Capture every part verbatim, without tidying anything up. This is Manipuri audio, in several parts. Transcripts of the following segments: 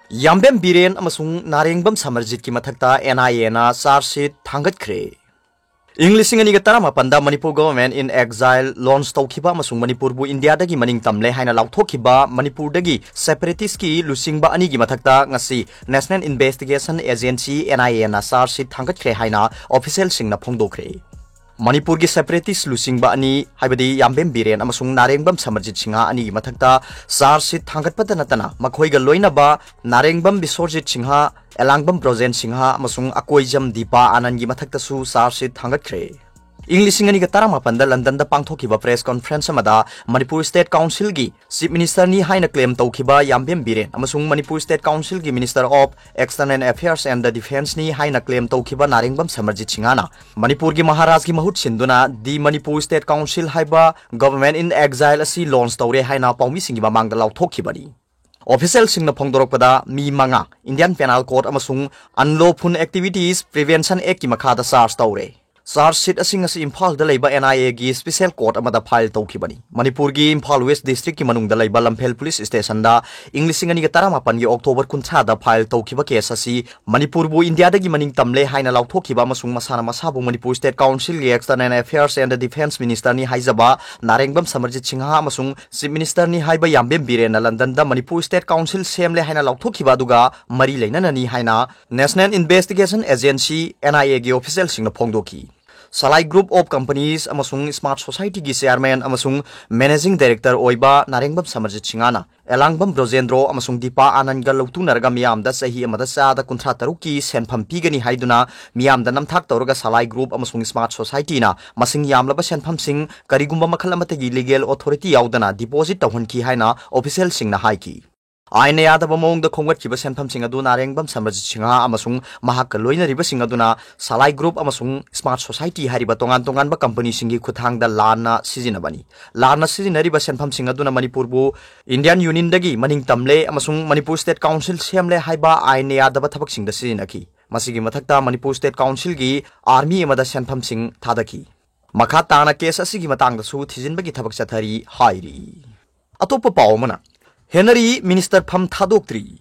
ꯌꯥꯝꯕꯦꯝ ꯕꯤꯔꯦꯟ ꯑꯃꯁꯨꯡ ꯅꯥꯔꯦꯡꯕꯝ ꯁꯃꯔꯖꯤꯠꯀꯤ ꯃꯊꯛꯇ N I A ꯅ charge sheet ꯊꯥꯡꯒꯠꯈ꯭ꯔꯦ꯫ ꯏꯪ ꯂꯤꯁꯤꯡ ꯑꯅꯤꯒ ꯇꯔꯥꯃꯥꯄꯟꯗ Manipur Government in Exile launch ꯇꯧꯈꯤꯕ ꯑꯃꯁꯨꯡ ꯃꯅꯤꯄꯨꯔꯕꯨ ꯏꯟꯗꯤꯌꯥꯗꯒꯤ ꯃꯅꯤꯡ ꯇꯝꯂꯦ ꯍꯥꯏꯅ ꯂꯥꯎꯊꯣꯛꯈꯤꯕ ꯃꯅꯤꯄꯨꯔꯗꯒꯤ separatist ꯀꯤ ꯂꯨꯆꯤꯡꯕ ꯑꯅꯤꯒꯤ ꯃꯊꯛꯇ ꯉꯁꯤ National Investigation Agency, N I A ꯅ charge sheet ꯊꯥꯡꯒꯠꯈ꯭ꯔꯦ ꯍꯥꯏꯅ official ꯁꯤꯡꯅ ꯐꯣꯡꯗꯣꯛꯈ꯭ꯔꯦ꯫ ꯃꯅꯤꯄꯨꯔꯒꯤ separatist ꯂꯨꯆꯤꯡꯕ ꯑꯅꯤ, ꯍꯥꯏꯕꯗꯤ ꯌꯥꯝꯕꯦꯝ ꯕꯤꯔꯦꯟ ꯑꯃꯁꯨꯡ ꯅꯥꯔꯦꯡꯕꯝ ꯁꯃꯔꯖꯤꯠ ꯁꯤꯡꯍ ꯑꯅꯤꯒꯤ ꯃꯊꯛꯇ charge sheet ꯊꯥꯡꯒꯠꯄꯇ ꯅꯠꯇꯅ ꯃꯈꯣꯏꯒ ꯂꯣꯏꯅꯕ ꯅꯥꯔꯦꯡꯕꯝ ꯕꯤꯁ꯭ꯋꯔꯖꯤꯠ ꯁꯤꯡꯍ, ꯑꯦꯂꯥꯡꯕꯝ ꯕ꯭ꯔꯣꯖꯦꯟ ꯁꯤꯡꯍ ꯑꯃꯁꯨꯡ ꯑꯀꯣꯏꯖꯝ ꯗꯤꯄꯥ ꯑꯥꯅꯟꯗꯒꯤ ꯃꯊꯛꯇꯁꯨ charge sheet ꯊꯥꯡꯒꯠꯈ꯭ꯔꯦ꯫ ꯏꯪ ꯂꯤꯁꯤꯡ ꯑꯅꯤꯒ ꯇꯔꯥꯃꯥꯄꯟꯗ ꯂꯟꯗꯟꯗ ꯄꯥꯡꯊꯣꯛꯈꯤꯕ press conference ꯑꯃꯗ ꯃꯅꯤꯄꯨꯔ State Council ꯒꯤ Chief Minister ꯅꯤ ꯍꯥꯏꯅ claim ꯇꯧꯈꯤꯕ ꯌꯥꯝꯕꯦꯝ ꯕꯤꯔꯦꯟ ꯑꯃꯁꯨꯡ ꯃꯅꯤꯄꯨꯔ State Council ꯒꯤ Minister of External Affairs and Defence ꯅꯤ ꯍꯥꯏꯅ claim ꯇꯧꯈꯤꯕ ꯅꯥꯔꯦꯡꯕꯝ ꯁꯃꯔꯖꯤꯠ ꯁꯤꯡꯍꯅ ꯃꯅꯤꯄꯨꯔꯒꯤ ꯃꯍꯥꯔꯥꯖꯒꯤ ꯃꯍꯨꯠ ꯁꯤꯟꯗꯨꯅ The Manipur State Council ꯍꯥꯏꯕ Government in Exile ꯑꯁꯤ launch ꯇꯧꯔꯦ ꯍꯥꯏꯅ ꯄꯥꯎꯃꯤꯁꯤꯡꯒꯤ ꯃꯃꯥꯡꯗ ꯂꯥꯎꯊꯣꯛꯈꯤꯕꯅꯤ꯫ Official ꯁꯤꯡꯅ ꯐꯣꯡꯗꯣꯔꯛꯄꯗ, ꯃꯤ ꯃꯉꯥ Indian Penal Code ꯑꯃꯁꯨꯡ Unlawful Activities Prevention Act ꯀꯤ ꯃꯈꯥꯗ charge ꯇꯧꯔꯦ꯫ Charge sheet ꯑꯁꯤꯡ ꯑꯁꯤ ꯏꯝꯐꯥꯜꯗ ꯂꯩꯕ N I A ꯒꯤ special court ꯑꯃꯗ file ꯇꯧꯈꯤꯕꯅꯤ꯫ ꯃꯅꯤꯄꯨꯔꯒꯤ ꯏꯝꯐꯥꯜ West District ꯀꯤ ꯃꯅꯨꯡꯗ ꯂꯩꯕ ꯂꯝꯐꯦꯜ Police Station ꯗ ꯏꯪ ꯂꯤꯁꯤꯡ ꯑꯅꯤꯒ ꯇꯔꯥꯃꯥꯄꯟꯒꯤ October ꯀꯨꯟꯊ꯭ꯔꯥꯗ file ꯇꯧꯈꯤꯕ case ꯑꯁꯤ ꯃꯅꯤꯄꯨꯔꯕꯨ ꯏꯟꯗꯤꯌꯥꯗꯒꯤ ꯃꯅꯤꯡ ꯇꯝꯂꯦ ꯍꯥꯏꯅ ꯂꯥꯎꯊꯣꯛꯈꯤꯕ ꯑꯃꯁꯨꯡ ꯃꯁꯥꯅ ꯃꯁꯥꯕꯨ ꯃꯅꯤꯄꯨꯔ State Council ꯒꯤ External Affairs and Defence Minister ꯅꯤ ꯍꯥꯏꯖꯕ ꯅꯥꯔꯦꯡꯕꯝ ꯁꯃꯔꯖꯤꯠ ꯁꯤꯡꯍ ꯑꯃꯁꯨꯡ Chief Minister ꯅꯤ ꯍꯥꯏꯕ ꯌꯥꯝꯕꯦꯝ ꯕꯤꯔꯦꯟꯅ ꯂꯟꯗꯟꯗ ꯃꯅꯤꯄꯨꯔ State Council ꯁꯦꯝꯂꯦ ꯍꯥꯏꯅ ꯂꯥꯎꯊꯣꯛꯈꯤꯕ ꯑꯗꯨꯒ ꯃꯔꯤ ꯂꯩꯅꯅꯅꯤ ꯍꯥꯏꯅ National Investigation Agency, N I A ꯒꯤ official ꯁꯤꯡꯅ ꯐꯣꯡꯗꯣꯛꯈꯤ꯫ Salai Group of Companies ꯑꯃꯁꯨꯡ Smart Society ꯒꯤ chairman ꯑꯃꯁꯨꯡ managing director ꯑꯣꯏꯕ ꯅꯥꯔꯦꯡꯕꯝ ꯁꯃꯔꯖꯤꯠ ꯁꯤꯡꯍꯅ ꯑꯦꯂꯥꯡꯕꯝ ꯕ꯭ꯔꯣꯖꯦꯟꯗ꯭ꯔꯣ ꯑꯃꯁꯨꯡ ꯗꯤꯄꯥ ꯑꯥꯅꯟꯗꯒ ꯂꯧꯇꯨꯅꯔꯒ ꯃꯤꯌꯥꯝꯗ ꯆꯍꯤ ꯑꯃꯗ ꯆꯥꯗ ꯀꯨꯟꯊ꯭ꯔꯥ ꯇꯔꯨꯛꯀꯤ ꯁꯦꯟꯐꯝ ꯄꯤꯒꯅꯤ ꯍꯥꯏꯗꯨꯅ ꯃꯤꯌꯥꯝꯗ ꯅꯝꯊꯥꯛ ꯇꯧꯔꯒ Salai Group ꯑꯃꯁꯨꯡ Smart Society ꯅ ꯃꯁꯤꯡ ꯌꯥꯝꯂꯕ ꯁꯦꯟꯐꯝꯁꯤꯡ ꯀꯔꯤꯒꯨꯝꯕ ꯃꯈꯜ ꯑꯃꯠꯇꯒꯤ legal authority ꯌꯥꯎꯗꯅ deposit ꯇꯧꯍꯟꯈꯤ ꯍꯥꯏꯅ official ꯁꯤꯡꯅ ꯍꯥꯏꯈꯤ꯫ ꯑꯥꯏꯟꯅ ꯌꯥꯗꯕ ꯃꯑꯣꯡꯗ ꯈꯣꯝꯒꯠꯈꯤꯕ ꯁꯦꯟꯐꯝꯁꯤꯡ ꯑꯗꯨ ꯅꯥꯔꯦꯡꯕꯝ ꯁꯃꯔꯖꯤꯠ ꯁꯤꯡꯍ ꯑꯃꯁꯨꯡ ꯃꯍꯥꯛꯀ ꯂꯣꯏꯅꯔꯤꯕꯁꯤꯡ ꯑꯗꯨꯅ Salai Group ꯑꯃꯁꯨꯡ Smart Society ꯍꯥꯏꯔꯤꯕ ꯇꯣꯉꯥꯟ ꯇꯣꯉꯥꯟꯕ company ꯁꯤꯡꯒꯤ ꯈꯨꯠꯊꯥꯡꯗ ꯂꯥꯟꯅ ꯁꯤꯖꯤꯟꯅꯕꯅꯤ꯫ ꯂꯥꯟꯅ ꯁꯤꯖꯤꯟꯅꯔꯤꯕ ꯁꯦꯟꯐꯝꯁꯤꯡ ꯑꯗꯨꯅ ꯃꯅꯤꯄꯨꯔꯕꯨ Indian Union ꯗꯒꯤ ꯃꯅꯤꯡ ꯇꯝꯂꯦ ꯑꯃꯁꯨꯡ ꯃꯅꯤꯄꯨꯔ State Council ꯁꯦꯝꯂꯦ ꯍꯥꯏꯕ ꯑꯥꯏꯟꯅ ꯌꯥꯗꯕ ꯊꯕꯛꯁꯤꯡꯗ ꯁꯤꯖꯤꯟꯅꯈꯤ꯫ ꯃꯁꯤꯒꯤ ꯃꯊꯛꯇ ꯃꯅꯤꯄꯨꯔ State Council ꯒꯤ army ꯑꯃꯗ ꯁꯦꯟꯐꯝꯁꯤꯡ ꯊꯥꯗꯈꯤ꯫ ꯃꯈꯥ ꯇꯥꯅ case ꯑꯁꯤꯒꯤ ꯃꯇꯥꯡꯗꯁꯨ ꯊꯤꯖꯤꯟꯕꯒꯤ ꯊꯕꯛ ꯆꯠꯊꯔꯤ ꯍꯥꯏꯔꯤ꯫ ꯑꯇꯣꯞꯄ ꯄꯥꯎ ꯑꯃꯅ, ꯍꯦꯅꯔꯤ minister ꯐꯝ ꯊꯥꯗꯣꯛꯇ꯭ꯔꯤ꯫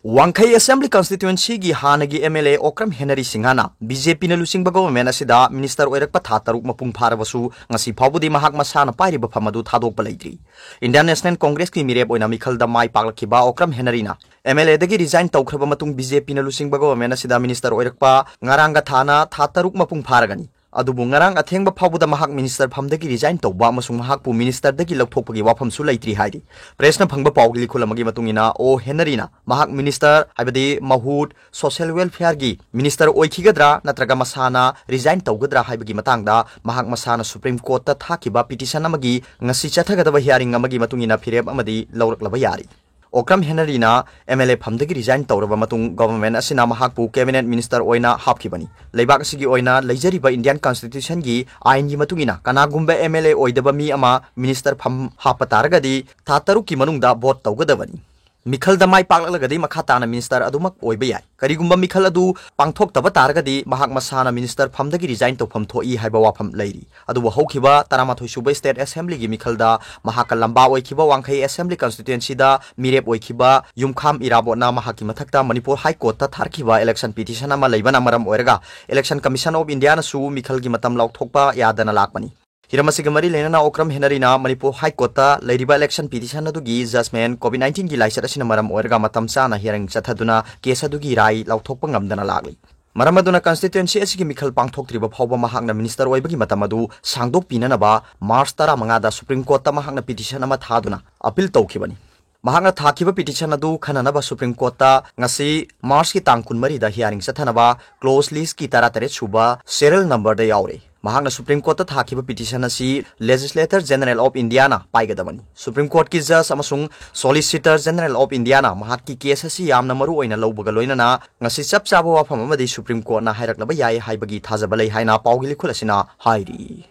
ꯋꯥꯡꯈꯩ Assembly Constituency-ꯒꯤ ꯍꯥꯟꯅꯒꯤ M L A Okram Henry ꯁꯤꯡꯍꯅ B J P-ꯅ ꯂꯨꯆꯤꯡꯕ government ꯑꯁꯤꯗ minister ꯑꯣꯏꯔꯛꯄ ꯊꯥ ꯇꯔꯨꯛ ꯃꯄꯨꯡ ꯐꯥꯔꯕꯁꯨ, ꯉꯁꯤ ꯐꯥꯎꯕꯗꯤ ꯃꯍꯥꯛ ꯃꯁꯥꯅ ꯄꯥꯏꯔꯤꯕ ꯐꯝ ꯑꯗꯨ ꯊꯥꯗꯣꯛꯄ ꯂꯩꯇ꯭ꯔꯤ꯫ Indian National Congress-ꯀꯤ ꯃꯤꯔꯦꯞ ꯑꯣꯏꯅ ꯃꯤꯈꯜꯗ ꯃꯥꯏ ꯄꯥꯛꯂꯛꯈꯤꯕ ꯑꯣꯀ꯭ꯔꯝ ꯍꯦꯅꯔꯤꯅ M L A-ꯗꯒꯤ resign ꯇꯧꯈ꯭ꯔꯕ ꯃꯇꯨꯡ, B J P-ꯅ ꯂꯨꯆꯤꯡꯕ government ꯑꯁꯤꯗ minister ꯑꯣꯏꯔꯛꯄ ꯉꯔꯥꯡꯒ ꯊꯥꯅ ꯊꯥ ꯇꯔꯨꯛ ꯃꯄꯨꯡ ꯐꯥꯔꯒꯅꯤ꯫ ꯑꯗꯨꯕꯨ ꯉꯔꯥꯡ ꯑꯊꯦꯡꯕ ꯐꯥꯎꯕꯗ ꯃꯍꯥꯛ minister ꯐꯝꯗꯒꯤ resign ꯇꯧꯕ ꯑꯃꯁꯨꯡ ꯃꯍꯥꯛꯄꯨ minister-ꯗꯒꯤ ꯂꯧꯊꯣꯛꯄꯒꯤ ꯋꯥꯐꯝꯁꯨ ꯂꯩꯇ꯭ꯔꯤ ꯍꯥꯏꯔꯤ꯫ Press-ꯅ ꯐꯪꯕ ꯄꯥꯎꯒꯤ ꯂꯤꯈꯨꯜ ꯑꯃꯒꯤ ꯃꯇꯨꯡ ꯏꯟꯅ, ꯑꯣ ꯍꯦꯅꯔꯤꯅ ꯃꯍꯥꯛ minister, ꯍꯥꯏꯕꯗꯤ ꯃꯍꯨꯠ, social welfare-ꯒꯤ minister ꯑꯣꯏꯈꯤꯒꯗ꯭ꯔꯥ ꯅꯠꯇ꯭ꯔꯒ ꯃꯁꯥꯅ resign ꯇꯧꯒꯗ꯭ꯔꯥ ꯍꯥꯏꯕꯒꯤ ꯃꯇꯥꯡꯗ ꯃꯍꯥꯛ ꯃꯁꯥꯅ Supreme Court-ꯇ ꯊꯥꯈꯤꯕ petition ꯑꯃꯒꯤ ꯉꯁꯤ ꯆꯠꯊꯒꯗꯕ hearing ꯑꯃꯒꯤ ꯃꯇꯨꯡ ꯏꯟꯅ ꯐꯤꯔꯦꯞ ꯑꯃꯗꯤ ꯂꯧꯔꯛꯂꯕ ꯌꯥꯔꯤ꯫ Okram ꯍꯦꯅꯔꯤꯅ M L A ꯐꯝꯗꯒꯤ resign ꯇꯧꯔꯕ ꯃꯇꯨꯡ, government ꯑꯁꯤꯅ ꯃꯍꯥꯛꯄꯨ cabinet minister ꯑꯣꯏꯅ ꯍꯥꯞꯈꯤꯕꯅꯤ꯫ ꯂꯩꯕꯥꯛ ꯑꯁꯤꯒꯤ ꯑꯣꯏꯅ ꯂꯩꯖꯔꯤꯕ Indian Constitution-ꯒꯤ ꯑꯥꯏꯟꯒꯤ ꯃꯇꯨꯡ ꯏꯟꯅ, ꯀꯅꯥꯒꯨꯝꯕ M L A ꯑꯣꯏꯗꯕ ꯃꯤ ꯑꯃ minister ꯐꯝ ꯍꯥꯞꯄ ꯇꯥꯔꯒꯗꯤ, ꯊꯥ ꯇꯔꯨꯛꯀꯤ ꯃꯅꯨꯡꯗ vote ꯇꯧꯒꯗꯕꯅꯤ꯫ ꯃꯤꯈꯜꯗ ꯃꯥꯏ ꯄꯥꯛꯂꯛꯂꯒꯗꯤ, ꯃꯈꯥ ꯇꯥꯅ minister ꯑꯗꯨꯃꯛ ꯑꯣꯏꯕ ꯌꯥꯏ꯫ ꯀꯔꯤꯒꯨꯝꯕ ꯃꯤꯈꯜ ꯑꯗꯨ ꯄꯥꯡꯊꯣꯛꯇꯕ ꯇꯥꯔꯒꯗꯤ, ꯃꯍꯥꯛ ꯃꯁꯥꯅ minister ꯐꯝꯗꯒꯤ resign ꯇꯧꯐꯝ ꯊꯣꯛꯏ ꯍꯥꯏꯕ ꯋꯥꯐꯝ ꯂꯩꯔꯤ꯫ ꯑꯗꯨꯕꯨ ꯍꯧꯈꯤꯕ ꯇꯔꯥꯃꯥꯊꯣꯏ ꯁꯨꯕ State Assembly-ꯒꯤ ꯃꯤꯈꯜꯗ ꯃꯍꯥꯛꯀ ꯂꯝꯕꯥ ꯑꯣꯏꯈꯤꯕ ꯋꯥꯡꯈꯩ Assembly Constituency-ꯗ ꯃꯤꯔꯦꯞ ꯑꯣꯏꯈꯤꯕ ꯌꯨꯝꯈꯥꯝ ꯏꯔꯥꯕꯣꯠꯅ ꯃꯍꯥꯛꯀꯤ ꯃꯊꯛꯇ Manipur High Court-ꯇ ꯊꯥꯔꯛꯈꯤꯕ election petition ꯑꯃ ꯂꯩꯕꯅ ꯃꯔꯝ ꯑꯣꯏꯔꯒ, Election Commission of India-ꯅꯁꯨ ꯃꯤꯈꯜꯒꯤ ꯃꯇꯝ ꯂꯥꯎꯊꯣꯛꯄ ꯌꯥꯗꯅ ꯂꯥꯛꯄꯅꯤ꯫ ꯍꯤꯔꯝ ꯑꯁꯤꯒ ꯃꯔꯤ ꯂꯩꯅꯅ ꯑꯣꯀ꯭ꯔꯝ ꯍꯦꯅꯔꯤꯅ Manipur High Court-ꯇ ꯂꯩꯔꯤꯕ election petition ꯑꯗꯨꯒꯤ judgment COVID nineteen-ꯒꯤ ꯂꯥꯏꯆꯠ ꯑꯁꯤꯅ ꯃꯔꯝ ꯑꯣꯏꯔꯒ ꯃꯇꯝ ꯆꯥꯅ hearing ꯆꯠꯊꯗꯨꯅ case ꯑꯗꯨꯒꯤ ꯔꯥꯏ ꯂꯥꯎꯊꯣꯛꯄ ꯉꯝꯗꯅ ꯂꯥꯛꯂꯤ꯫ ꯃꯔꯝ ꯑꯗꯨꯅ, constituency ꯑꯁꯤꯒꯤ ꯃꯤꯈꯜ ꯄꯥꯡꯊꯣꯛꯇ꯭ꯔꯤꯕ ꯐꯥꯎꯕ ꯃꯍꯥꯛꯅ minister ꯑꯣꯏꯕꯒꯤ ꯃꯇꯝ ꯑꯗꯨ ꯁꯥꯡꯗꯣꯛꯄꯤꯅꯅꯕ March ꯇꯔꯥꯃꯉꯥꯗ Supreme Court-ꯇ ꯃꯍꯥꯛꯅ petition ꯑꯃ ꯊꯥꯗꯨꯅ appeal ꯇꯧꯈꯤꯕꯅꯤ꯫ ꯃꯍꯥꯛꯅ ꯊꯥꯈꯤꯕ petition ꯑꯗꯨ ꯈꯟꯅꯅꯕ Supreme Court-ꯇ ꯉꯁꯤ March-ꯀꯤ ꯇꯥꯡ ꯀꯨꯟꯃꯔꯤꯗ hearing ꯆꯠꯊꯅꯕ clause list-ꯀꯤ ꯇꯔꯥꯇꯔꯦꯠ ꯁꯨꯕ serial number-ꯗ ꯌꯥꯎꯔꯦ꯫ ꯃꯍꯥꯛꯅ Supreme Court-ꯇ ꯊꯥꯈꯤꯕ petition ꯑꯁꯤ Legislator General of India-ꯅ ꯄꯥꯏꯒꯗꯕꯅꯤ꯫ Supreme Court-ꯀꯤ judge ꯑꯃꯁꯨꯡ Solicitor General of India-ꯅ ꯃꯍꯥꯛꯀꯤ case ꯑꯁꯤ ꯌꯥꯝꯅ ꯃꯔꯨ ꯑꯣꯏꯅ ꯂꯧꯕꯒ ꯂꯣꯏꯅꯅ, ꯉꯁꯤ ꯆꯞ ꯆꯥꯕ ꯋꯥꯐꯝ ꯑꯃꯗꯤ Supreme Court-ꯅ ꯍꯥꯏꯔꯛꯂꯕ ꯌꯥꯏ ꯍꯥꯏꯕꯒꯤ ꯊꯥꯖꯕ ꯂꯩ ꯍꯥꯏꯅ ꯄꯥꯎꯒꯤ ꯂꯤꯈꯨꯜ ꯑꯁꯤꯅ ꯍꯥꯏꯔꯤ꯫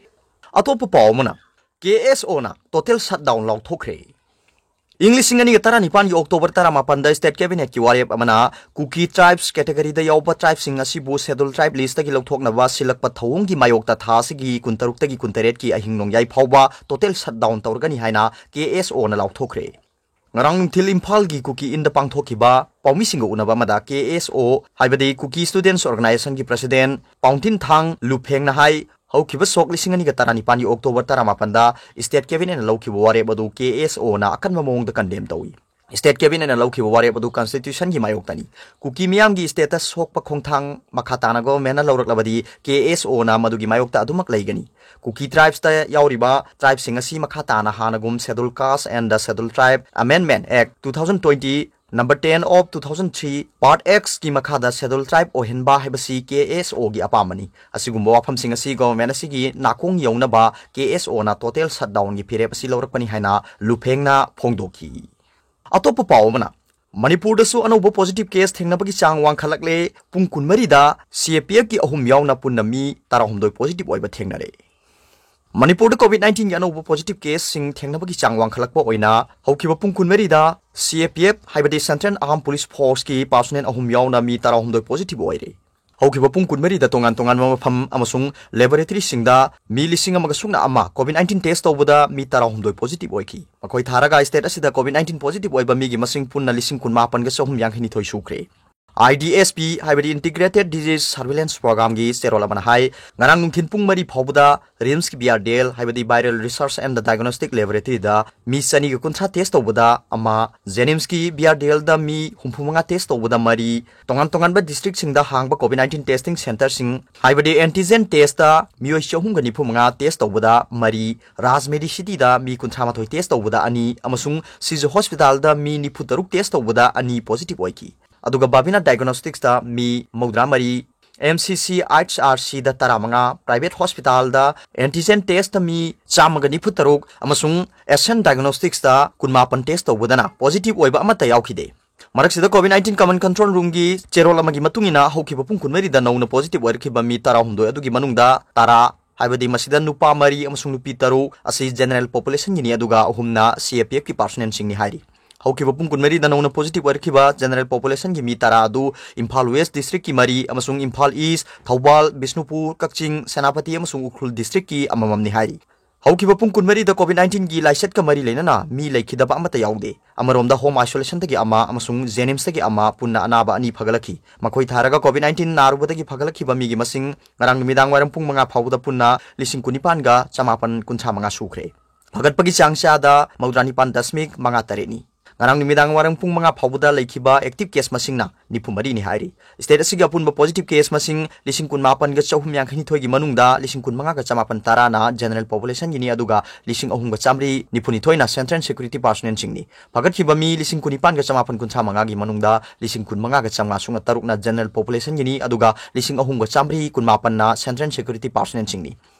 ꯑꯇꯣꯞꯄ ꯄꯥꯎ ꯑꯃꯅ, K S O-ꯅ total shutdown ꯂꯥꯎꯊꯣꯛꯈ꯭ꯔꯦ꯫ ꯏꯪ ꯂꯤꯁꯤꯡ ꯑꯅꯤꯒ ꯇꯔꯥꯅꯤꯄꯥꯟꯒꯤ October ꯇꯔꯥꯃꯥꯄꯟꯗ State Cabinet-ꯀꯤ ꯋꯥꯔꯦꯞ ꯑꯃꯅ Kuki Tribes category-ꯗ ꯌꯥꯎꯕ tribe-ꯁꯤꯡ ꯑꯁꯤꯕꯨ Scheduled Tribe list-ꯇꯒꯤ ꯂꯧꯊꯣꯛꯅꯕ ꯁꯤꯜꯂꯛꯄ ꯊꯧꯑꯣꯡꯒꯤ ꯃꯥꯌꯣꯛꯇ ꯊꯥ ꯑꯁꯤꯒꯤ ꯀꯨꯟꯇꯔꯨꯛꯇꯒꯤ ꯀꯨꯟꯇꯔꯦꯠꯀꯤ ꯑꯍꯤꯡ ꯅꯣꯡꯌꯥꯏ ꯐꯥꯎꯕ total shutdown ꯇꯧꯔꯒꯅꯤ ꯍꯥꯏꯅ K S O-ꯅ ꯂꯥꯎꯊꯣꯛꯈ꯭ꯔꯦ꯫ ꯉꯔꯥꯡ ꯅꯨꯡꯊꯤꯜ ꯏꯝꯐꯥꯜꯒꯤ ꯀꯨꯀꯤ ꯏꯟꯗ ꯄꯥꯡꯊꯣꯛꯈꯤꯕ ꯄꯥꯎꯃꯤꯁꯤꯡꯒ ꯎꯅꯕ ꯑꯃꯗ ꯀꯦ ꯑꯦꯁ ꯑꯣ, ꯍꯥꯏꯕꯗꯤ ꯀꯨꯀꯤ ꯁ꯭ꯇꯨꯗꯦꯟꯠꯁ ꯑꯣꯔꯒꯅꯥꯏꯖꯦꯁꯟꯒꯤ ꯄ꯭ꯔꯁꯤꯗꯦꯟꯠ ꯄꯥꯎꯟꯊꯤꯟ ꯊꯥꯡ ꯂꯨꯐꯦꯡꯅ ꯍꯥꯏ, ꯍꯧꯈꯤꯕ ꯁꯣꯛ ꯂꯤꯁꯤꯡ ꯑꯅꯤꯒ ꯇꯔꯥꯅꯤꯄꯥꯟꯒꯤ ꯑꯣꯛꯇꯣꯕꯔ ꯇꯔꯥꯃꯥꯄꯟꯗ ꯁ꯭ꯇꯦꯠ ꯀꯦꯕꯤꯅꯦꯠꯅ ꯂꯧꯈꯤꯕ ꯋꯥꯔꯦꯞ ꯑꯗꯨ ꯀꯦ ꯑꯦꯁ ꯑꯣꯅ ꯑꯀꯟꯕ ꯃꯑꯣꯡꯗ ꯀꯟꯗꯦꯝ ꯇꯧꯏ꯫ ꯁ꯭ꯇꯦꯠ ꯀꯦꯕꯤꯅꯦꯠꯅ ꯂꯧꯈꯤꯕ ꯋꯥꯔꯦꯞ ꯑꯗꯨ ꯀꯟꯁꯇꯤꯇ꯭ꯌꯨꯁꯟꯒꯤ ꯃꯥꯌꯣꯛꯇꯅꯤ꯫ ꯀꯨꯀꯤ ꯃꯤꯌꯥꯝꯒꯤ ꯁ꯭ꯇꯦꯇꯁ ꯁꯣꯛꯄ ꯈꯣꯡꯊꯥꯡ ꯃꯈꯥ ꯇꯥꯅ ꯒꯣꯚꯔꯟꯃꯦꯟꯠꯅ ꯂꯧꯔꯛꯂꯕꯗꯤ ꯀꯦ ꯑꯦꯁ ꯑꯣꯅ ꯃꯗꯨꯒꯤ ꯃꯥꯌꯣꯛꯇ ꯑꯗꯨꯃꯛ ꯂꯩꯒꯅꯤ꯫ ꯀꯨꯀꯤ ꯇ꯭ꯔꯥꯏꯕꯁꯇ ꯌꯥꯎꯔꯤꯕ ꯇ꯭ꯔꯥꯏꯕꯁꯤꯡ ꯑꯁꯤ ꯃꯈꯥ ꯇꯥꯅ ꯍꯥꯟꯅꯒꯨꯝ Scheduled Caste and the Scheduled Tribe Amendment Act two thousand twenty, number ten of two thousand three, Part X ꯀꯤ ꯃꯈꯥꯗ Scheduled Tribe ꯑꯣꯏꯍꯟꯕ ꯍꯥꯏꯕꯁꯤ ꯀꯦ ꯑꯦꯁ ꯑꯣꯒꯤ ꯑꯄꯥꯝꯕꯅꯤ꯫ ꯑꯁꯤꯒꯨꯝꯕ ꯋꯥꯐꯝꯁꯤꯡ ꯑꯁꯤ ꯒꯣꯚꯔꯟꯃꯦꯟꯠ ꯑꯁꯤꯒꯤ ꯅꯥꯀꯣꯡ ꯌꯧꯅꯕ ꯀꯦ ꯑꯦꯁ ꯑꯣꯅ total shutdownꯒꯤ ꯐꯤꯔꯦꯞ ꯑꯁꯤ ꯂꯧꯔꯛꯄꯅꯤ ꯍꯥꯏꯅ ꯂꯨꯐꯦꯡꯅ ꯐꯣꯡꯗꯣꯛꯈꯤ꯫ ꯑꯇꯣꯞꯄ ꯄꯥꯎ ꯑꯃꯅ, ꯃꯅꯤꯄꯨꯔꯗꯁꯨ ꯑꯅꯧꯕ positive case ꯊꯦꯡꯅꯕꯒꯤ ꯆꯥꯡ ꯋꯥꯡꯈꯠꯂꯛꯂꯦ꯫ ꯄꯨꯡ ꯀꯨꯟꯃꯔꯤꯗ ꯁꯤ ꯑꯦ ꯄꯤ ꯑꯦꯐꯀꯤ ꯑꯍꯨꯝ ꯌꯥꯎꯅ ꯄꯨꯟꯅ ꯃꯤ ꯇꯔꯥꯍꯨꯝꯗꯣꯏ positive ꯑꯣꯏꯕ ꯊꯦꯡꯅꯔꯦ꯫ ꯃꯅꯤꯄꯨꯔꯗ COVID nineteenꯒꯤ ꯑꯅꯧꯕ positive caseꯁꯤꯡ ꯊꯦꯡꯅꯕꯒꯤ ꯆꯥꯡ ꯋꯥꯡꯈꯠꯂꯛꯄ ꯑꯣꯏꯅ ꯍꯧꯈꯤꯕ ꯄꯨꯡ ꯀꯨꯟꯃꯔꯤꯗ ꯁꯤ ꯑꯦ ꯄꯤ ꯑꯦꯐ, ꯍꯥꯏꯕꯗꯤ Central Armed Police Forceꯀꯤ personnel ꯑꯍꯨꯝ ꯌꯥꯎꯅ ꯃꯤ ꯇꯔꯥꯍꯨꯝꯗꯣꯏ positive ꯑꯣꯏꯔꯦ꯫ ꯍꯧꯈꯤꯕ ꯄꯨꯡ ꯀꯨꯟꯃꯔꯤꯗ ꯇꯣꯉꯥꯟ ꯇꯣꯉꯥꯟꯕ ꯃꯐꯝ ꯑꯃꯁꯨꯡ laboratoryꯁꯤꯡꯗ ꯃꯤ ꯂꯤꯁꯤꯡ ꯑꯃꯒ ꯁꯨꯞꯅ ꯑꯃ COVID nineteen test ꯇꯧꯕꯗ ꯃꯤ ꯇꯔꯥꯍꯨꯝꯗꯣꯏ positive ꯑꯣꯏꯈꯤ꯫ ꯃꯈꯣꯏ ꯊꯥꯔꯒ state ꯑꯁꯤꯗ COVID nineteen positive ꯑꯣꯏꯕ ꯃꯤꯒꯤ ꯃꯁꯤꯡ ꯄꯨꯟꯅ ꯂꯤꯁꯤꯡ ꯀꯨꯟꯃꯥꯄꯟꯒ ꯆꯍꯨꯝ ꯌꯥꯡꯈꯩꯅꯤꯊꯣꯏ ꯁꯨꯈ꯭ꯔꯦ꯫ I D S P, ꯍꯥꯏꯕꯗꯤ Integrated Disease Surveillance Programꯒꯤ ꯆꯦꯔꯣꯜ ꯑꯃꯅ ꯍꯥꯏ, ꯉꯔꯥꯡ ꯅꯨꯡꯊꯤꯜ ꯄꯨꯡ ꯃꯔꯤ ꯐꯥꯎꯕꯗ RIMSꯀꯤ B R D L, ꯍꯥꯏꯕꯗꯤ Viral Research and Diagnostic Laboratoryꯗ ꯃꯤ ꯆꯅꯤꯒ ꯀꯨꯟꯊ꯭ꯔꯥ test ꯇꯧꯕꯗ ꯑꯃ, JNIMSꯀꯤ B R D Lꯗ ꯃꯤ ꯍꯨꯝꯐꯨ ꯃꯉꯥ test ꯇꯧꯕꯗ ꯃꯔꯤ, ꯇꯣꯉꯥꯟ ꯇꯣꯉꯥꯟꯕ districtꯁꯤꯡꯗ ꯍꯥꯡꯕ COVID nineteen testing centreꯁꯤꯡ, ꯍꯥꯏꯕꯗꯤ antigen testꯇ ꯃꯤꯑꯣꯏ ꯆꯍꯨꯝꯒ ꯅꯤꯐꯨ ꯃꯉꯥ test ꯇꯧꯕꯗ ꯃꯔꯤ, Raj Medicityꯗ ꯃꯤ ꯀꯨꯟꯊ꯭ꯔꯥ ꯃꯥꯊꯣꯏ test ꯇꯧꯕꯗ ꯑꯅꯤ ꯑꯃꯁꯨꯡ Siju Hospitalꯗ ꯃꯤ ꯅꯤꯐꯨ ꯇꯔꯨꯛ test ꯇꯧꯕꯗ ꯑꯅꯤ positive ꯑꯣꯏꯈꯤ꯫ ꯑꯗꯨꯒ Babina Diagnosticsꯇ ꯃꯤ ꯃꯧꯗ꯭ꯔꯥ ꯃꯔꯤ, M C C H R Cꯗ ꯇꯔꯥꯃꯉꯥ, private hospitalꯗ antigen testꯇ ꯃꯤ ꯆꯥꯝꯃꯒ ꯅꯤꯐꯨ ꯇꯔꯨꯛ ꯑꯃꯁꯨꯡ Ascent Diagnosticsꯇ ꯀꯨꯟꯃꯥꯄꯟ test ꯇꯧꯕꯗꯅ positive ꯑꯣꯏꯕ ꯑꯃꯠꯇ ꯌꯥꯎꯈꯤꯗꯦ꯫ ꯃꯔꯛꯁꯤꯗ COVID nineteen Command Control Roomꯒꯤ ꯆꯦꯔꯣꯜ ꯑꯃꯒꯤ ꯃꯇꯨꯡ ꯏꯟꯅ ꯍꯧꯈꯤꯕ ꯄꯨꯡ ꯀꯨꯟꯃꯔꯤꯗ ꯅꯧꯅ positive ꯑꯣꯏꯔꯛꯈꯤꯕ ꯃꯤ ꯇꯔꯥꯍꯨꯝꯗꯣꯏ ꯑꯗꯨꯒꯤ ꯃꯅꯨꯡꯗ ꯇꯔꯥ, ꯍꯥꯏꯕꯗꯤ ꯃꯁꯤꯗ ꯅꯨꯄꯥ ꯃꯔꯤ ꯑꯃꯁꯨꯡ ꯅꯨꯄꯤ ꯇꯔꯨꯛ ꯑꯁꯤ general populationꯒꯤꯅꯤ, ꯑꯗꯨꯒ ꯑꯍꯨꯝꯅ C A P Fꯀꯤ personnelꯁꯤꯡꯅꯤ ꯍꯥꯏꯔꯤ꯫ ꯍꯧꯈꯤꯕ ꯄꯨꯡ ꯀꯨꯟꯃꯔꯤꯗ ꯅꯧꯅ positive ꯑꯣꯏꯔꯛꯈꯤꯕ general populationꯒꯤ ꯃꯤ ꯇꯔꯥ ꯑꯗꯨ ꯏꯝꯐꯥꯜ West districtꯀꯤ ꯃꯔꯤ ꯑꯃꯁꯨꯡ ꯏꯝꯐꯥꯜ East, ꯊꯧꯕꯥꯜ, ꯕꯤꯁꯅꯨꯄꯨꯔ, ꯀꯛꯆꯤꯡ, ꯁꯦꯅꯥꯄꯇꯤ ꯑꯃꯁꯨꯡ ꯎꯈ꯭ꯔꯨꯜ districtꯀꯤ ꯑꯃꯃꯝꯅꯤ ꯍꯥꯏꯔꯤ꯫ ꯍꯧꯈꯤꯕ ꯄꯨꯡ ꯀꯨꯟꯃꯔꯤꯗ COVID nineteenꯒꯤ ꯂꯥꯏꯆꯠꯀ ꯃꯔꯤ ꯂꯩꯅꯅ ꯃꯤ ꯂꯩꯈꯤꯗꯕ ꯑꯃꯠꯇ ꯌꯥꯎꯗꯦ꯫ ꯑꯃꯔꯣꯝꯗ, home isolationꯗꯒꯤ ꯑꯃ ꯑꯃꯁꯨꯡ JNIMSꯇꯒꯤ ꯑꯃ ꯄꯨꯟꯅ ꯑꯅꯥꯕ ꯑꯅꯤ ꯐꯒꯠꯂꯛꯈꯤ꯫ ꯃꯈꯣꯏ ꯊꯥꯔꯒ COVID nineteen ꯅꯥꯔꯨꯕꯗꯒꯤ ꯐꯒꯠꯂꯛꯈꯤꯕ ꯃꯤꯒꯤ ꯃꯁꯤꯡ ꯉꯔꯥꯡ ꯅꯨꯃꯤꯗꯥꯡ ꯋꯥꯏꯔꯝ ꯄꯨꯡ ꯃꯉꯥ ꯐꯥꯎꯕꯗ ꯄꯨꯟꯅ ꯂꯤꯁꯤꯡ ꯀꯨꯟꯅꯤꯄꯥꯟꯒ ꯆꯃꯥꯄꯟ ꯀꯨꯟꯊ꯭ꯔꯥ ꯃꯉꯥ ꯁꯨꯈ꯭ꯔꯦ꯫ ꯐꯒꯠꯄꯒꯤ ꯆꯥꯡ ꯆꯥꯗ ꯃꯧꯗ꯭ꯔꯥ ꯅꯤꯄꯥꯟ ꯗꯁꯃꯤꯛ ꯃꯉꯥ ꯇꯔꯦꯠꯅꯤ꯫ ꯉꯔꯥꯡ ꯅꯨꯃꯤꯗꯥꯡ ꯋꯥꯏꯔꯝ ꯄꯨꯡ ꯃꯉꯥ ꯐꯥꯎꯕꯗ ꯂꯩꯈꯤꯕ active case ꯃꯁꯤꯡꯅ ꯅꯤꯐꯨ ꯃꯔꯤꯅꯤ ꯍꯥꯏꯔꯤ꯫ State ꯑꯁꯤꯒꯤ ꯑꯄꯨꯟꯕ positive case ꯃꯁꯤꯡ ꯂꯤꯁꯤꯡ ꯀꯨꯟꯃꯥꯄꯟꯒ ꯆꯍꯨꯝ ꯌꯥꯡꯈꯩꯅꯤꯊꯣꯏꯒꯤ ꯃꯅꯨꯡꯗ ꯂꯤꯁꯤꯡ ꯀꯨꯟꯃꯉꯥꯒ ꯆꯃꯥꯄꯟ ꯇꯔꯥꯅ general populationꯒꯤꯅꯤ, ꯑꯗꯨꯒ ꯂꯤꯁꯤꯡ ꯑꯍꯨꯝꯒ ꯆꯥꯃꯔꯤ ꯅꯤꯐꯨꯅꯤꯊꯣꯏꯅ central security personnelꯁꯤꯡꯅꯤ꯫ ꯐꯒꯠꯈꯤꯕ ꯃꯤ ꯂꯤꯁꯤꯡ ꯀꯨꯟꯅꯤꯄꯥꯟꯒ ꯆꯃꯥꯄꯟ ꯀꯨꯟꯊ꯭ꯔꯥ ꯃꯉꯥꯒꯤ ꯃꯅꯨꯡꯗ ꯂꯤꯁꯤꯡ ꯀꯨꯟꯃꯉꯥꯒ ꯆꯥꯝꯃꯉꯥ ꯁꯨꯞꯅ ꯇꯔꯨꯛꯅ general populationꯒꯤꯅꯤ, ꯑꯗꯨꯒ ꯂꯤꯁꯤꯡ ꯑꯍꯨꯝꯒ ꯆꯥꯃꯔꯤ ꯀꯨꯟꯃꯥꯄꯟꯅ central security personnelꯁꯤꯡꯅꯤ꯫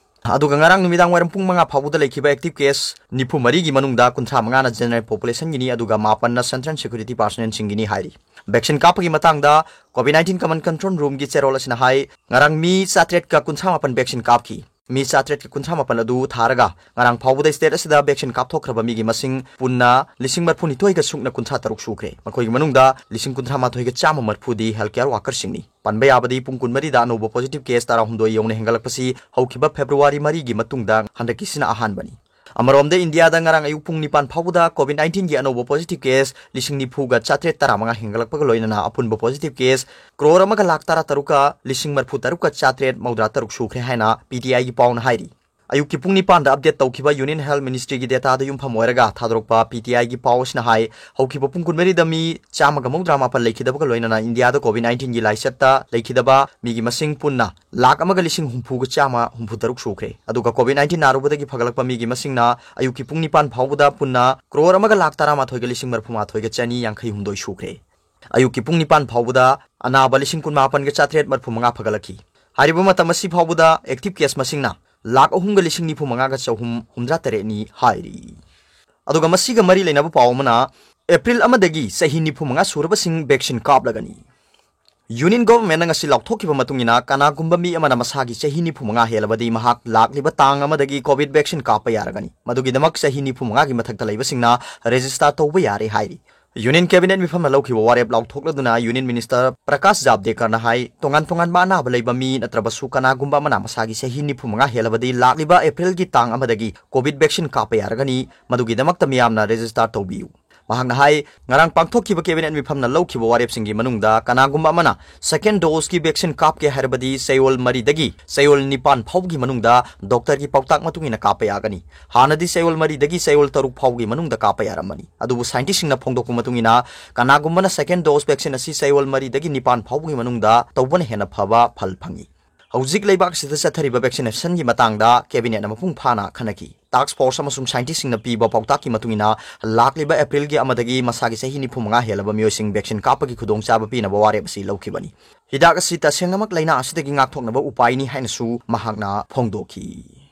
ꯑꯗꯨꯒ ꯉꯔꯥꯡ ꯅꯨꯃꯤꯗꯥꯡ ꯋꯥꯏꯔꯝ ꯄꯨꯡ ꯃꯉꯥ ꯐꯥꯎꯕꯗ ꯂꯩꯈꯤꯕ active case ꯅꯤꯐꯨ ꯃꯔꯤꯒꯤ ꯃꯅꯨꯡꯗ ꯀꯨꯟꯊ꯭ꯔꯥ ꯃꯉꯥꯅ general populationꯒꯤꯅꯤ, ꯑꯗꯨꯒ ꯃꯥꯄꯟꯅ central security personnelꯁꯤꯡꯒꯤꯅꯤ ꯍꯥꯏꯔꯤ꯫ Vaccine ꯀꯥꯞꯄꯒꯤ ꯃꯇꯥꯡꯗ COVID nineteen command control roomꯒꯤ ꯆꯦꯔꯣꯜ ꯑꯁꯤꯅ ꯍꯥꯏ, ꯉꯔꯥꯡ ꯃꯤ ꯆꯥꯇ꯭ꯔꯦꯠꯀ ꯀꯨꯟꯊ꯭ꯔꯥ ꯃꯥꯄꯟ vaccine ꯀꯥꯞꯈꯤ꯫ ꯃꯤ ꯆꯥꯇ꯭ꯔꯦꯠꯀ ꯀꯨꯟꯊ꯭ꯔꯥ ꯃꯥꯄꯟ ꯑꯗꯨ ꯊꯥꯔꯒ ꯉꯔꯥꯡ ꯐꯥꯎꯕꯗ state ꯑꯁꯤꯗ vaccine ꯀꯥꯞꯊꯣꯛꯈ꯭ꯔꯕ ꯃꯤꯒꯤ ꯃꯁꯤꯡ ꯄꯨꯟꯅ ꯂꯤꯁꯤꯡ ꯃꯔꯤꯐꯨꯅꯤꯊꯣꯏꯒ ꯁꯨꯞꯅ ꯀꯨꯟꯊ꯭ꯔꯥ ꯇꯔꯨꯛ ꯁꯨꯈ꯭ꯔꯦ꯫ ꯃꯈꯣꯏꯒꯤ ꯃꯅꯨꯡꯗ ꯂꯤꯁꯤꯡ ꯀꯨꯟꯊ꯭ꯔꯥ ꯃꯥꯊꯣꯏꯒ ꯆꯥꯝꯃ ꯃꯔꯤꯐꯨꯗꯤ healthcare workerꯁꯤꯡꯅꯤ꯫ ꯄꯟꯕ ꯌꯥꯕꯗꯤ, ꯄꯨꯡ ꯀꯨꯟꯃꯔꯤꯗ ꯑꯅꯧꯕ positive case ꯇꯔꯥꯍꯨꯝꯗꯣꯏ ꯌꯧꯅ ꯍꯦꯟꯒꯠꯂꯛꯄꯁꯤ ꯍꯧꯈꯤꯕ February ꯃꯔꯤꯒꯤ ꯃꯇꯨꯡꯗ ꯍꯟꯗꯛꯀꯤꯁꯤꯅ ꯑꯍꯥꯟꯕꯅꯤ꯫ ꯑꯃꯔꯣꯝꯗ, ꯏꯟꯗꯤꯌꯥꯗ ꯉꯔꯥꯡ ꯑꯌꯨꯛ ꯄꯨꯡ ꯅꯤꯄꯥꯟ ꯐꯥꯎꯕꯗ COVID nineteenꯒꯤ ꯑꯅꯧꯕ positive case ꯂꯤꯁꯤꯡ ꯅꯤꯐꯨꯒ ꯆꯥꯇ꯭ꯔꯦꯠ ꯇꯔꯥꯃꯉꯥ ꯍꯦꯟꯒꯠꯂꯛꯄꯒ ꯂꯣꯏꯅꯅ ꯑꯄꯨꯟꯕ positive case ꯀ꯭ꯔꯣꯔ ꯑꯃꯒ ꯂꯥꯈ ꯇꯔꯥ ꯇꯔꯨꯛꯀ ꯂꯤꯁꯤꯡ ꯃꯔꯤꯐꯨ ꯇꯔꯨꯛꯀ ꯆꯥꯇ꯭ꯔꯦꯠ ꯃꯧꯗ꯭ꯔꯥ ꯇꯔꯨꯛ ꯁꯨꯈ꯭ꯔꯦ ꯍꯥꯏꯅ PTIꯒꯤ ꯄꯥꯎꯅ ꯍꯥꯏꯔꯤ꯫ ꯑꯌꯨꯛꯀꯤ ꯄꯨꯡ ꯅꯤꯄꯥꯟꯗ update ꯇꯧꯈꯤꯕ Union Health Ministryꯒꯤ dataꯗ ꯌꯨꯝꯐꯝ ꯑꯣꯏꯔꯒ ꯊꯥꯗꯣꯔꯛꯄ PTIꯒꯤ ꯄꯥꯎ ꯑꯁꯤꯅ ꯍꯥꯏ, ꯍꯧꯈꯤꯕ ꯄꯨꯡ ꯀꯨꯟꯃꯔꯤꯗ ꯃꯤ ꯆꯥꯝꯃꯒ ꯃꯧꯗ꯭ꯔꯥ ꯃꯥꯄꯟ ꯂꯩꯈꯤꯗꯕꯒ ꯂꯣꯏꯅꯅ ꯏꯟꯗꯤꯌꯥꯗ COVID nineteenꯒꯤ ꯂꯥꯏꯆꯠꯇ ꯂꯩꯈꯤꯗꯕ ꯃꯤꯒꯤ ꯃꯁꯤꯡ ꯄꯨꯟꯅ ꯂꯥꯈ ꯑꯃꯒ ꯂꯤꯁꯤꯡ ꯍꯨꯝꯐꯨꯒ ꯆꯥꯝꯃ ꯍꯨꯝꯐꯨ ꯇꯔꯨꯛ ꯁꯨꯈ꯭ꯔꯦ꯫ ꯑꯗꯨꯒ COVID nineteen ꯅꯥꯔꯨꯕꯗꯒꯤ ꯐꯒꯠꯂꯛꯄ ꯃꯤꯒꯤ ꯃꯁꯤꯡꯅ ꯑꯌꯨꯛꯀꯤ ꯄꯨꯡ ꯅꯤꯄꯥꯟ ꯐꯥꯎꯕꯗ ꯄꯨꯟꯅ ꯀ꯭ꯔꯣꯔ ꯑꯃꯒ ꯂꯥꯈ ꯇꯔꯥꯃꯥꯊꯣꯏꯒ ꯂꯤꯁꯤꯡ ꯃꯔꯤꯐꯨ ꯃꯥꯊꯣꯏꯒ ꯆꯅꯤ ꯌꯥꯡꯈꯩ ꯍꯨꯝꯗꯣꯏ ꯁꯨꯈ꯭ꯔꯦ꯫ ꯑꯌꯨꯛꯀꯤ ꯄꯨꯡ ꯅꯤꯄꯥꯟ ꯐꯥꯎꯕꯗ ꯑꯅꯥꯕ ꯂꯤꯁꯤꯡ ꯀꯨꯟꯃꯥꯄꯟꯒ ꯆꯥꯇ꯭ꯔꯦꯠ ꯃꯔꯤꯐꯨ ꯃꯉꯥ ꯐꯒꯠꯂꯛꯈꯤ꯫ ꯍꯥꯏꯔꯤꯕ ꯃꯇꯝ ꯑꯁꯤ ꯐꯥꯎꯕꯗ active case ꯃꯁꯤꯡꯅ ꯂꯥꯈ ꯑꯍꯨꯝꯒ ꯂꯤꯁꯤꯡ ꯅꯤꯐꯨ ꯃꯉꯥꯒ ꯆꯍꯨꯝ ꯍꯨꯝꯗ꯭ꯔꯥ ꯇꯔꯦꯠꯅꯤ ꯍꯥꯏꯔꯤ꯫ ꯑꯗꯨꯒ ꯃꯁꯤꯒ ꯃꯔꯤ ꯂꯩꯅꯕ ꯄꯥꯎ ꯑꯃꯅ, April ꯑꯃꯗꯒꯤ ꯆꯍꯤ ꯅꯤꯐꯨ ꯃꯉꯥ ꯁꯨꯔꯕꯁꯤꯡ vaccine ꯀꯥꯞꯂꯒꯅꯤ꯫ Union Governmentꯅ ꯉꯁꯤ ꯂꯥꯎꯊꯣꯛꯈꯤꯕ ꯃꯇꯨꯡ ꯏꯟꯅ, ꯀꯅꯥꯒꯨꯝꯕ ꯃꯤ ꯑꯃꯅ ꯃꯁꯥꯒꯤ ꯆꯍꯤ ꯅꯤꯐꯨ ꯃꯉꯥ ꯍꯦꯜꯂꯕꯗꯤ ꯃꯍꯥꯛ ꯂꯥꯛꯂꯤꯕ ꯇꯥꯡ ꯑꯃꯗꯒꯤ COVID vaccine ꯀꯥꯞꯄ ꯌꯥꯔꯒꯅꯤ꯫ ꯃꯗꯨꯒꯤꯗꯃꯛ ꯆꯍꯤ ꯅꯤꯐꯨ ꯃꯉꯥꯒꯤ ꯃꯊꯛꯇ ꯂꯩꯕꯁꯤꯡꯅ register ꯇꯧꯕ ꯌꯥꯔꯦ ꯍꯥꯏꯔꯤ꯫ Union Cabinet ꯃꯤꯐꯝꯅ ꯂꯧꯈꯤꯕ ꯋꯥꯔꯦꯞ ꯂꯥꯎꯊꯣꯛꯂꯗꯨꯅ Union Minister ꯄ꯭ꯔꯀꯥꯁ ꯖꯥꯕꯗꯦꯀꯔꯅ ꯍꯥꯏ, ꯇꯣꯉꯥꯟ ꯇꯣꯉꯥꯟꯕ ꯑꯅꯥꯕ ꯂꯩꯕ ꯃꯤ ꯅꯠꯇ꯭ꯔꯕꯁꯨ ꯀꯅꯥꯒꯨꯝꯕ ꯑꯃꯅ ꯃꯁꯥꯒꯤ ꯆꯍꯤ ꯅꯤꯐꯨ ꯃꯉꯥ ꯍꯦꯜꯂꯕꯗꯤ ꯂꯥꯛꯂꯤꯕ ꯑꯦꯄ꯭ꯔꯤꯜꯒꯤ ꯇꯥꯡ ꯑꯃꯗꯒꯤ COVID vaccine ꯀꯥꯞꯄ ꯌꯥꯔꯒꯅꯤ꯫ ꯃꯗꯨꯒꯤꯗꯃꯛꯇ ꯃꯤꯌꯥꯝꯅ register ꯇꯧꯕꯤꯌꯨ꯫ ꯃꯍꯥꯛꯅ ꯍꯥꯏ, ꯉꯔꯥꯡ ꯄꯥꯡꯊꯣꯛꯈꯤꯕ Cabinet ꯃꯤꯐꯝꯅ ꯂꯧꯈꯤꯕ ꯋꯥꯔꯦꯞꯁꯤꯡꯒꯤ ꯃꯅꯨꯡꯗ ꯀꯅꯥꯒꯨꯝꯕ ꯑꯃꯅ second dose ꯀꯤ vaccine ꯀꯥꯞꯀꯦ ꯍꯥꯏꯔꯕꯗꯤ ꯆꯌꯣꯜ ꯃꯔꯤꯗꯒꯤ ꯆꯌꯣꯜ ꯅꯤꯄꯥꯟ ꯐꯥꯎꯕꯒꯤ ꯃꯅꯨꯡꯗ doctor ꯒꯤ ꯄꯥꯎꯇꯥꯛ ꯃꯇꯨꯡ ꯏꯟꯅ ꯀꯥꯞꯄ ꯌꯥꯒꯅꯤ꯫ ꯍꯥꯟꯅꯗꯤ ꯆꯌꯣꯜ ꯃꯔꯤꯗꯒꯤ ꯆꯌꯣꯜ ꯇꯔꯨꯛ ꯐꯥꯎꯒꯤ ꯃꯅꯨꯡꯗ ꯀꯥꯞꯄ ꯌꯥꯔꯝꯕꯅꯤ꯫ ꯑꯗꯨꯕꯨ scientist ꯁꯤꯡꯅ ꯐꯣꯡꯗꯣꯛꯄ ꯃꯇꯨꯡ ꯏꯟꯅ, ꯀꯅꯥꯒꯨꯝꯕꯅ second dose vaccine ꯑꯁꯤ ꯆꯌꯣꯜ ꯃꯔꯤꯗꯒꯤ ꯅꯤꯄꯥꯟ ꯐꯥꯎꯕꯒꯤ ꯃꯅꯨꯡꯗ ꯇꯧꯕꯅ ꯍꯦꯟꯅ ꯐꯕ ꯐꯜ ꯐꯪꯏ꯫ ꯍꯧꯖꯤꯛ ꯂꯩꯕꯥꯛ ꯑꯁꯤꯗ ꯆꯠꯊꯔꯤꯕ vaccination ꯒꯤ ꯃꯇꯥꯡꯗ Cabinet ꯅ ꯃꯄꯨꯡ ꯐꯥꯅ ꯈꯟꯅꯈꯤ꯫ Task force ꯑꯃꯁꯨꯡ scientist ꯁꯤꯡꯅ ꯄꯤꯕ ꯄꯥꯎꯇꯥꯛꯀꯤ ꯃꯇꯨꯡ ꯏꯟꯅ, ꯂꯥꯛꯂꯤꯕ ꯑꯦꯄ꯭ꯔꯤꯜꯒꯤ ꯑꯃꯗꯒꯤ ꯃꯁꯥꯒꯤ ꯆꯍꯤ ꯅꯤꯐꯨ ꯃꯉꯥ ꯍꯦꯜꯂꯕ ꯃꯤꯑꯣꯏꯁꯤꯡ vaccine ꯀꯥꯞꯄꯒꯤ ꯈꯨꯗꯣꯡꯆꯥꯕ ꯄꯤꯅꯕ ꯋꯥꯔꯦꯞ ꯑꯁꯤ ꯂꯧꯈꯤꯕꯅꯤ꯫ ꯍꯤꯗꯥꯛ ꯑꯁꯤ ꯇꯁꯦꯡꯅꯃꯛ ꯂꯥꯏꯅꯥ ꯑꯁꯤꯗꯒꯤ ꯉꯥꯛꯊꯣꯛꯅꯕ ꯎꯄꯥꯏꯅꯤ ꯍꯥꯏꯅꯁꯨ ꯃꯍꯥꯛꯅ ꯐꯣꯡꯗꯣꯛꯈꯤ꯫